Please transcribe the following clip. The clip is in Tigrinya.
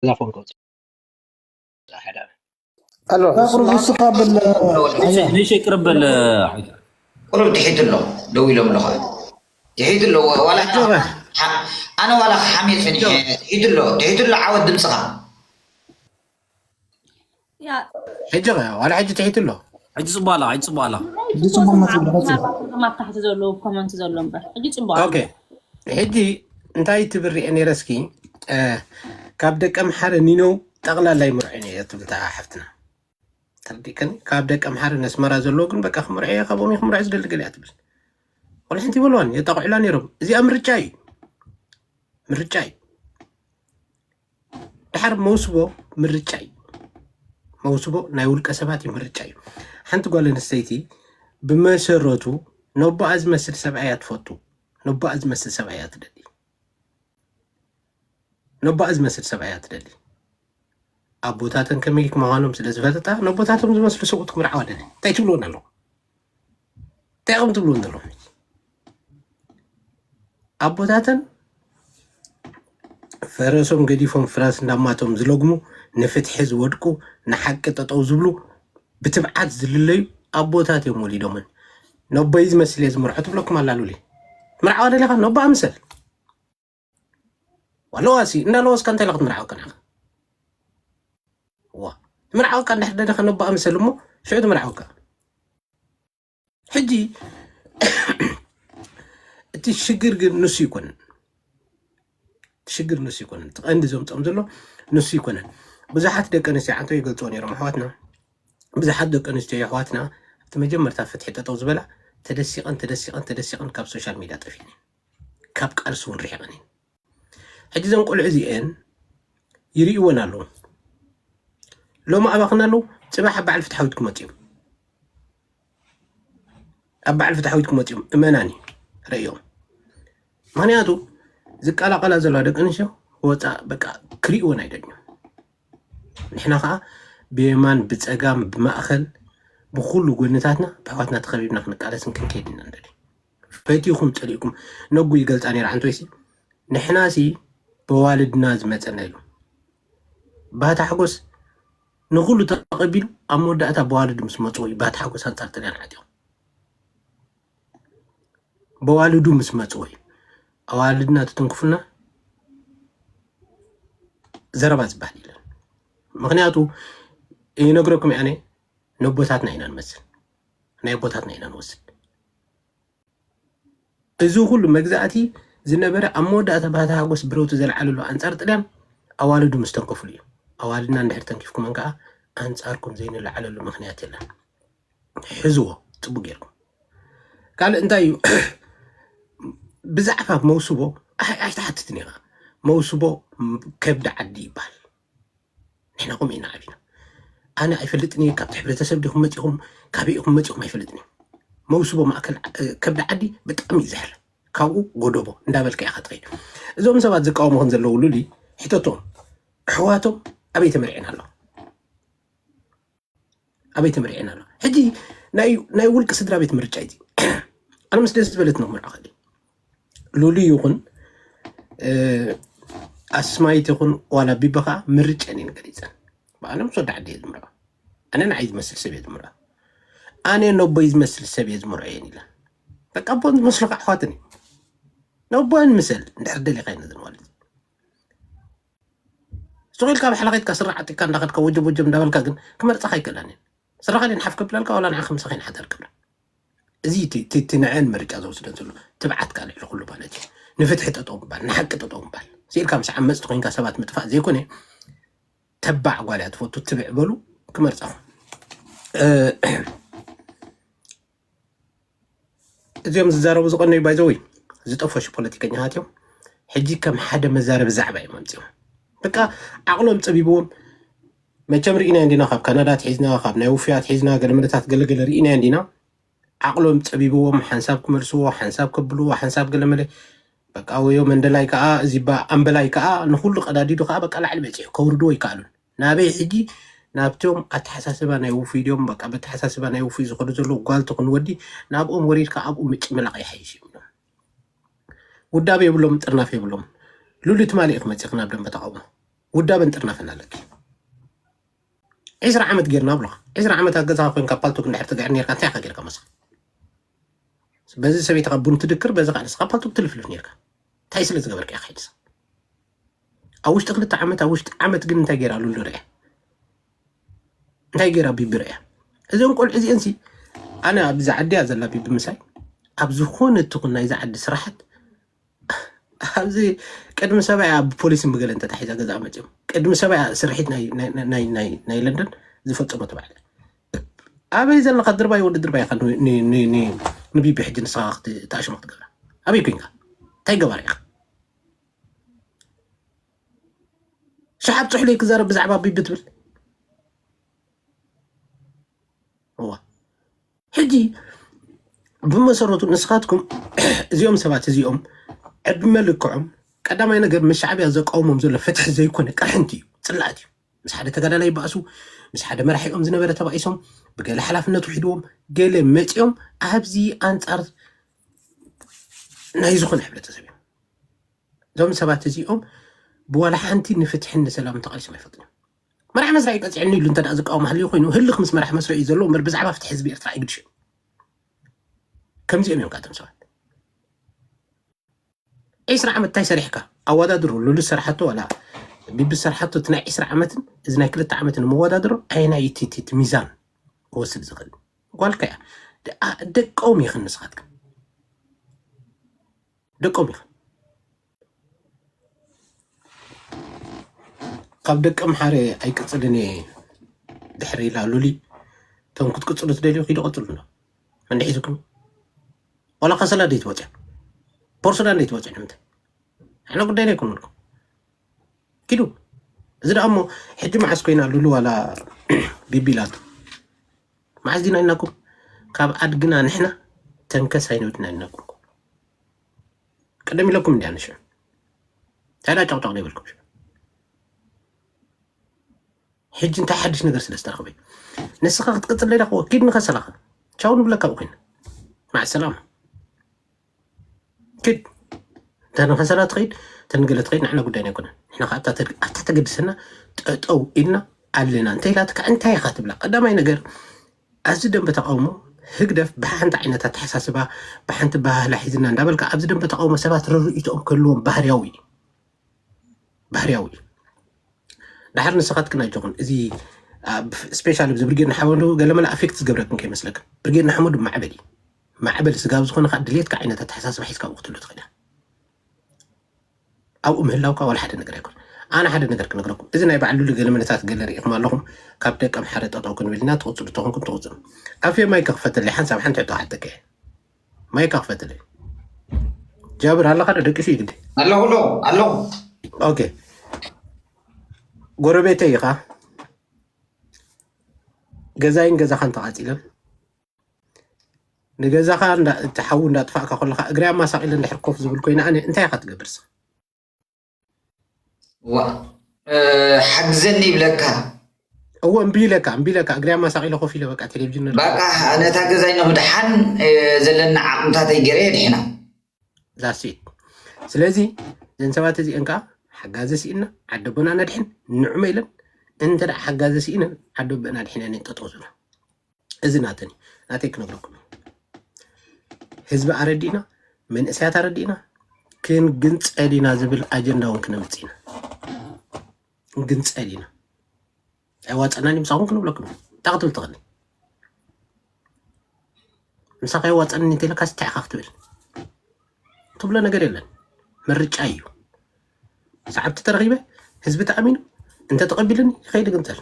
ገዛ ፎን ከውፅእ ሓደ ኣሎ ቁሩብ እስኻ በል። ንእሽተይ ቅርብ በል። ቁሩብ ትሒት ኣሎ ደው ኢሎም ኣለኹ ትሒት ኣሎ ዋላ ኣነ ዋላ ሓሜ ፀኒሐ ትሒት ኣሎ ትሒት ኣሎ ዓወት ድምፅኻ ያ ሕጂ ኸ ዋላ ሕጂ ትሒት ኣሎ ሕጂ ፅቡቅ ኣላ፣ ሕጂ ፅቡቅ ኣላ። ሕጂ ፅቡቅ መፅእ፣ ሕጂ። ኣብ ታሕቲ ዘለዉ ኮመንት ዘሎ እምበር ሕጂ ፅቡቅ ኣሎ። ኦኬ ሕጂ እንታይ ትብል ሪአ ነይረ እስኪ እ፣ ካብ ደቀ ምሓረ ኒነው ጠቕላላ ይምርዖ ነየ ትብል እታ ሓፍትና ተርዲከኒ ካብ ደቀ ምሓረ ነስመራ ዘለዎ ግን በቃ ክምርዖ እየ ካብኦም እየ ክምርዖ ዝደሊ ገሊኣ ትብል ወላ ሓንቲ ይበልዋን የጣቕዑላ ነይሮም እዚኣ ምርጫ እዩ ምርጫ እዩ ድሓር መውስቦ ምርጫ እዩ መውስቦ ናይ ውልቀ ሰባት እዩ ምርጫ እዩ ሓንቲ ጓል ኣንስተይቲ ብመሰረቱ ነቦኣ ዝመስል ሰብኣይ እያ ትፈቱ ነቦኣ ዝመስል ሰብኣይ እያ ትደሊ ነቦኣ ዝመስል ሰብኣይ እያ ትደሊ ኣቦታተን ከመይ ምዃኖም ስለ ዝፈለጣ ነቦታቶም ዝመስሉ ሰብኡት ክምርዓዋ ደሊ እንታይ ትብልወን ኣለኹ እንታይ ከም ትብልወን ዘለኹም ኣቦታተን ፈረሶም ገዲፎም ፍራስ እንዳማቶም ዝለግሙ ንፍትሒ ዝወድቁ ንሓቂ ጠጠው ዝብሉ ብትብዓት ዝልለዩ ኣቦታት እዮም ወሊዶምን ነቦይ ዝመስል እየ ዝምርዖ ትብለኩም ኣላ ሉሊ ትምርዓዋ ደሊኻ ነቦኣ ምሰል ኣለዋ ሲ እንዳለወስካ እንታይ ኢላ ክትምርዓወካ ንኻ ዋ ትምርዓወካ እንድሕር ደሊኻ ነቦኣ ምሰል እሞ ሽዑ ትምርዓወካ ሕጂ እቲ ሽግር ግን ንሱ ይኮንን እቲ ሽግር ንሱ ይኮንን እቲ ቀንዲ ዘምፅኦም ዘሎ ንሱ ይኮነን ብዙሓት ደቂ ኣንስትዮ ዓንቶ ይገልፅዎ ነይሮም ኣሕዋትና ብዙሓት ደቂ ኣንስትዮ ኣሕዋትና ኣብቲ መጀመርታ ፍትሒ ጠጠው ዝበላ ተደሲቐን ተደሲቐን ተደሲቐን ካብ ሶሻል ሚድያ ጠፊአን ካብ ቃልሲ እውን ርሒቐን እየን ሕጂ ዘን ቆልዑ እዚአን ይርእወን ኣለዉ ሎሚ ኣባኽና ኣለዉ ፅባሕ ኣብ በዓል ፍትሓዊት ክመፁ እዮም ኣብ በዓል ፍትሓዊት ክመፅኦም እመናኒ ረእዮም ምክንያቱ ዝቀላቀላ ዘለዋ ደቂ ኣንስትዮ ወፃ በቃ ክርእወን ኣይደልዮም ንሕና ከዓ ብየማን ብፀጋም ብማእኸል ብኩሉ ጎንታትና ብሕዋትና ተኸቢብና ክንቃለስን ክንከይድ ኢና ንደሊ ፈቲኹም ፀሊእኩም ነጉ ይገልፃ ነይራ ሓንቲ ወይሲ ንሕናሲ በዋልድና ዝመፀና ኢሉ ባህታ ሓጎስ ንኹሉ ተቐቢሉ ኣብ መወዳእታ በዋልዱ ምስ መፅዎ እዩ ባህታ ሓጎስ ኣንፃር ጥልያን ዓጢቑ በዋልዱ ምስ መፅዎ እዩ ኣዋልድና ትትንክፉና ዘረባ ዝበሃል የለን ምክንያቱ ይነግረኩም ያኔ ነቦታትና ኢና ንመስል ናይ ኣቦታትና ኢና ንወስድ እዚ ኩሉ መግዛእቲ ዝነበረ ኣብ መወዳእታ ባህታ ሓጎስ ብረውቲ ዘልዓለሉ ኣንጻር ጥልያን ኣዋልዱ ምስ ተንከፉሉ እዩ። ኣዋልድና እንድሕር ተንኪፍኩመን ከኣ ኣንጻርኩም ዘይንለዓለሉ ምኽንያት የለን። ሕዝዎ ጽቡቅ ጌርኩም። ካልእ እንታይ እዩ? ብዛዕባ መውስቦ ኣይ- ኣይትሓትትን ኢኻ። መውስቦ ከብዲ ዓዲ ይበሃል። ንሕና ከምኡ ኢና ዓቢና ኣነ ኣይፈልጥን እየ ካብቲ ሕብረተሰብ ዲኹም መፂኹም ካበይ ኢኹም መፂኹም ኣይፈልጥን እየ መውስቦ ማእከል ከብዲ ዓዲ ብጣዕሚ እዩ ዘሕር ካብኡ ጎደቦ እንዳበልካ ኢኻ ትኸይድ እዞም ሰባት ዝቃወሙኽን ዘለዉ ሉሊ ሕተቶም ኣሕዋቶም ኣበይ ተመርዕን ኣሎ ኣበይ ተመርዕን ኣሎ ሕጂ ናይ ውልቂ ስድራ ቤት ምርጫ እዩ ኣነ ምስ ደስ ዝበለት ነው ምርዓ ከዲ ሉሊ ይኹን ኣስማይት ይኹን ዋላ ቢበኻ ምርጨን እየን ገሊፀን ብኣነ ምስ ወዲ ዓዲ እየ ዝምርዖ ኣነ ንዓይ ዝመስል ሰብ እየ ዝምርዖ ኣነ ነቦይ ዝመስል ሰብ እየ ዝምርዖ እየን ኢለን በቃ ኣቦን ዝመስሉ ከዓ ኣሕዋትን እዩ ነቦን ምሰል እንድሕር ደሊኻ እየን ዝንዋል ስቕ ኢልካ ባሕላ ከይድካ ስራሕ ዓጢቕካ እንዳኸድካ ወጀብ ወጀብ እንዳበልካ ግን ክመርፃኻ ኣይክእላን እየን ስራኻ ሊን ሓፍ ከብላልካ ዋላ ንዓ ከምሳኻ ይንሓተር ክብላ እዚ እቲ ንዐን ምርጫ ዘውስደን ዘሎ ትብዓት ካ ልዕሊ ኩሉ ማለት እዩ ንፍትሒ ጠጠው ምባል ንሓቂ ጠጠው ምባል ስኢልካ ምስ ዓመፅቲ ኮይንካ ሰባት ምጥፋእ ዘይኮነ ተባዕ ጓል እያ ትፈቱ ትብዕ በሉ ክመርፃኹም እዚኦም ዝዛረቡ ዝቐነዩ ባይዘወይ ዝጠፈሹ ፖለቲከኛታት እዮም ሕጂ ከም ሓደ መዛረቢ ዛዕባ እዮም ኣምፅኦም በቃ ዓቕሎም ፀቢብዎም መቸም ርኢና እንዲና ካብ ካናዳ ትሒዝና ካብ ናይ ውፍያት ሒዝና ገለመለታት ገለገለ ርኢና እንዲና ዓቕሎም ፀቢብዎም ሓንሳብ ክመልስዎ ሓንሳብ ከብልዎ ሓንሳብ ገለመለ በቃ ወዮ መንደላይ ከዓ እዚባ ኣምበላይ ከዓ ንኩሉ ቀዳዲዱ ከዓ በቃ ላዕሊ በፂሑ ከውርድዎ ይከኣሉን ናበይ ሕጂ ናብቶም ኣተሓሳስባ ናይ ውፉይ ድዮም በቃ በተሓሳስባ ናይ ውፉይ ዝኸዱ ዘለዉ ጓል ትኹን ወዲ ናብኦም ወሪድካ ኣብኡ ምጭምላቕ ይሓይሽ እዮም ኢሎም ውዳብ የብሎም ጥርናፍ የብሎም ሉሊ ትማሊ ኢኹ መፂእኽ ናብ ደንበ ተቃውሞ ውዳበን ጥርናፈን ኣለኪ። ዒስራ ዓመት ጌርና ብሎኻ። ዒስራ ዓመት ኣብ ገዛኻ ኮይንካ ፓልቶክ እንድሕር ትግዕር ኔርካ፣ እንታይ ኢኻ ጌርካ መሳኻ? በዚ ሰበይትኻ ቡን ትድክር፣ በዚ ከዓ ንስኻ ፓልቶክ ትልፍልፍ ኔርካ። እንታይ ስለ ዝገበርካ ኢኻ ሒድሳ? ኣብ ውሽጢ ክልተ ዓመት፣ ኣብ ውሽጢ ዓመት ግን እንታይ ጌራ ሉሉ ርእያ? እንታይ ጌራ ቢቢ ርእያ? እዚኦም ቆልዑ እዚአንሲ፣ ኣነ ኣብዚ ዓዲ እያ ዘላ ቢቢ ምሳይ፣ ኣብ ዝኾነ ትኹን ናይዚ ዓዲ ስራሓት፣ ኣብዚ ቅድሚ ሰብኣያ ብፖሊስን ብገለን ተታሒዛ ገዛኣ መፅዮም። ቅድሚ ሰብኣያ ስርሒት ናይ፣ ናይ፣ ናይ፣ ናይ፣ ናይ ለንደን ዝፈፀመት ባዕላ። ኣበይ ዘለኻ ድርባይ ወዲ ድርባይ ኢኻ ን-፣ ን-፣ ን-፣ ን-፣ ንቢቢ ሕጂ ንስኻ ክት-፣ ተኣሽሞ ክትገብራ? ኣበይ ኮይንካ? እንታይ ገባር ኢኻ? ሸሓብ ጽሕሉ ክዛረብ ብዛዕባ ቢቢ ትብል? እዋ። ሕጂ ብመሰረቱ ንስኻትኩም እዚኦም ሰባት እዚኦም ዕድመ ልክዖም ቀዳማይ ነገር ምስ ሻዕብያ ዘቃውሞም ዘሎ ፍትሒ ዘይኮነ ቅርሕንቲ እዩ፣ ጽላእት እዩ። ምስ ሓደ ተጋዳላይ ይበኣሱ፣ ምስ ሓደ መራሒኦም ዝነበረ ተባኢሶም፣ ብገለ ሓላፍነት ውሒድዎም፣ ገለ መጺኦም ኣብዚ ኣንጻር ናይ ዝኾነ ሕብረተሰብ እዮም። እዞም ሰባት እዚኦም ብዋላ ሓንቲ ንፍትሕን ንሰላምን ተቓሊሶም ኣይፈልጡን እዮም። መራሕ መስርዒ ቀፂዕኒ ኢሉ እንተ ደኣ ዝቃወም ሃልዩ ኮይኑ፣ ህልኽ ምስ መራሕ መስርዒ እዩ ዘሎ እምበር ብዛዕባ ፍትሒ ህዝቢ ኤርትራ ኣይግድሽን። ከምዚኦም እዮም ካቶም ሰባት። ዒስራ ዓመት እንታይ ሰሪሕካ? ኣወዳድሮ፣ ሉሉ ዝሰርሓቶ ዋላ ቢቢ ዝሰርሓቶ፣ እቲ ናይ ዒስራ ዓመትን እዚ ናይ ክልተ ዓመትን መወዳድሮ ኣየናይ እቲ፣ እቲ፣ እቲ ሚዛን ክወስድ ዝኽእል? ጓልካ እያ። ደ-፣ ኣ-፣ ደቆም ኢኽን ንስኻትክን። ደቆም ኢኽን። ካብ ደቂ ኣምሓረ ኣይቅጽልን እየ ድሕሪ ኢላ ሉሊ፣ እቶም ክትቅጽሉ ትደልዩ ኪዱ ቀጽሉ እንዶ። መን ሒዙኩም? ዋላ ከሰላ ደይ ትወጽያ? ቦርሶዳ ደይ ትወጽያ? ንምንታይ? ንሕና ጉዳይና ኣይኮነልኩም። ኪዱ። እዚ ደኣ እሞ ሕጂ መዓስ ኮይና ሉሉ ዋላ ቢቢ ኢላቶ? መዓስ ዲና ኢልናኩም? ካብ ኣድግና ንሕና ተንከስ ኣይንብልና ኢልናኩም። ቀደም ኢለኩም እንዲያ ንሽዑ። እንታይ ደኣ ጫቕጫቕ ዘይበልኩም ሽዑ? ሕጂ እንታይ ሓድሽ ነገር ስለ ዝተረኽበ? ንስኻ ክትቅጽል ደሊኻ ኪድ ንኸሰላኻ። ቻው ንብለካ ኣብኡ ኮይና። ማዕ ሰላማ። ኪድ። እታ ንኸሰላ ትኸይድ፣ እታ ንገለ ትኸይድ፣ ንሕና ጉዳይና ኣይኮነን። ንሕና ኸዓ ኣብታ ተግ-፣ ኣብታ ተገድሰና ጠጠው ኢልና ኣለና። እንተ ኢላትካ እንታይ ኢኻ ትብላ? ቀዳማይ ነገር፣ ኣብዚ ደንበ ተቃውሞ ህግደፍ ብሓንቲ ዓይነት ኣተሓሳስባ፣ ብሓንቲ ባህላ ሒዝና እንዳበልካ ኣብዚ ደንበ ተቃውሞ ሰባት ረርእይቶኦም ክህልዎም ባህርያዊ እዩ። ባህርያዊ እዩ። ደሓር ንስኻትክን ኣጆኹን። እዚ ኣብ ስፔሻሊ ብዚ ብርጌድ ንሓመዱ ገለ መለ ኣፌክት ዝገብረክን ከይመስለክን። ብርጌድ ንሓመዱ ማዕበል እዩ። ማዕበል ስጋብ ዝኾነ ከዓ ድሌትካ ዓይነት ኣተሓሳስባ ሒዝካ ኣብኡ ክትህሉ ትኽእል ኢኻ። ኣብኡ ምህላውካ ዋላ ሓደ ነገር ኣይኮን። ኣነ ሓደ ነገር ክነግረኩም። እዚ ናይ በዓል ሉሊ ገለ መለታት ገለ ርኢኹም ኣለኹም። ካብ ደቂ ኣምሓረ ጠጠው ክንብል ኢና፣ ትቕጽሉ ተኾንኩም ትቕጽሉ። ኣፌ ማይክ ክፈተለይ ሓንሳብ ሓንቲ ሕቶ ክሓተካ እየ። ማይክ ክፈተለይ። ጃብር ኣለኻ ዶ? ደቂሱ እዩ ግዲ። ኣለኹ፣ ኣለኹ፣ ኣለኹ። ኦኬ። ጎረቤተይ ኢኻ። ገዛይን ገዛኻን ተቓጺለን። ንገዛኻ እንዳ-፣ እቲ ሓዊ እንዳጥፋእካ ከለኻ እግሪ ኣማሳቒለ እንድሕር ኮፍ ዝብል ኮይነ ኣነ እንታይ ኢኻ ትገብር ንስኻ? ዋ፣ እ፣ ሓግዘኒ ይብለካ። እወ፣ እምቢ ኢለካ፣ እምቢ ኢለካ። እግሪ ኣማሳቒለ ኮፍ ኢለ በቃ ቴሌቪዥን ንርኢ። በቃ ነታ ገዛይ ንምድሓን፣ እ፣ ዘለኒ ዓቕምታተይ ገይረ የድሕና። That's it። ስለዚ እዘን ሰባት እዚአን ከዓ ሓጋዚ ስኢንና ዓዲ ኣቦና ነድሕን ንዑመ ኢለን፣ እንተ ደኣ ሓጋዚ ስኢነን ዓዲ ኣቦና ኣድሒነን እየን ጠጠው ዝብላ። እዚ ናተን እዩ። ናተይ ክነግረኩም እዩ። ህዝቢ ኣረዲእና፣ መንእሰያት ኣረዲእና፣ ክንግንጸል ኢና ዝብል ኣጀንዳ እውን ክነምጽእ ኢና። ክንግንጸል ኢና። ኣይዋጸናን እዩ ምሳኹም ክንብለኩም እዩ። እንታይ ክትብል ትኽእል? ምሳኻ ኣይዋጸንን እንተኢለካስ እንታይ ኢኻ ክትብል? ትብሎ ነገር የለን። ምርጫ እዩ። ሰዓብቲ ተረኺበ፣ ህዝቢ ተኣሚኑ፣ እንተተቐቢሉኒ ይኸይድ ይግንጸል።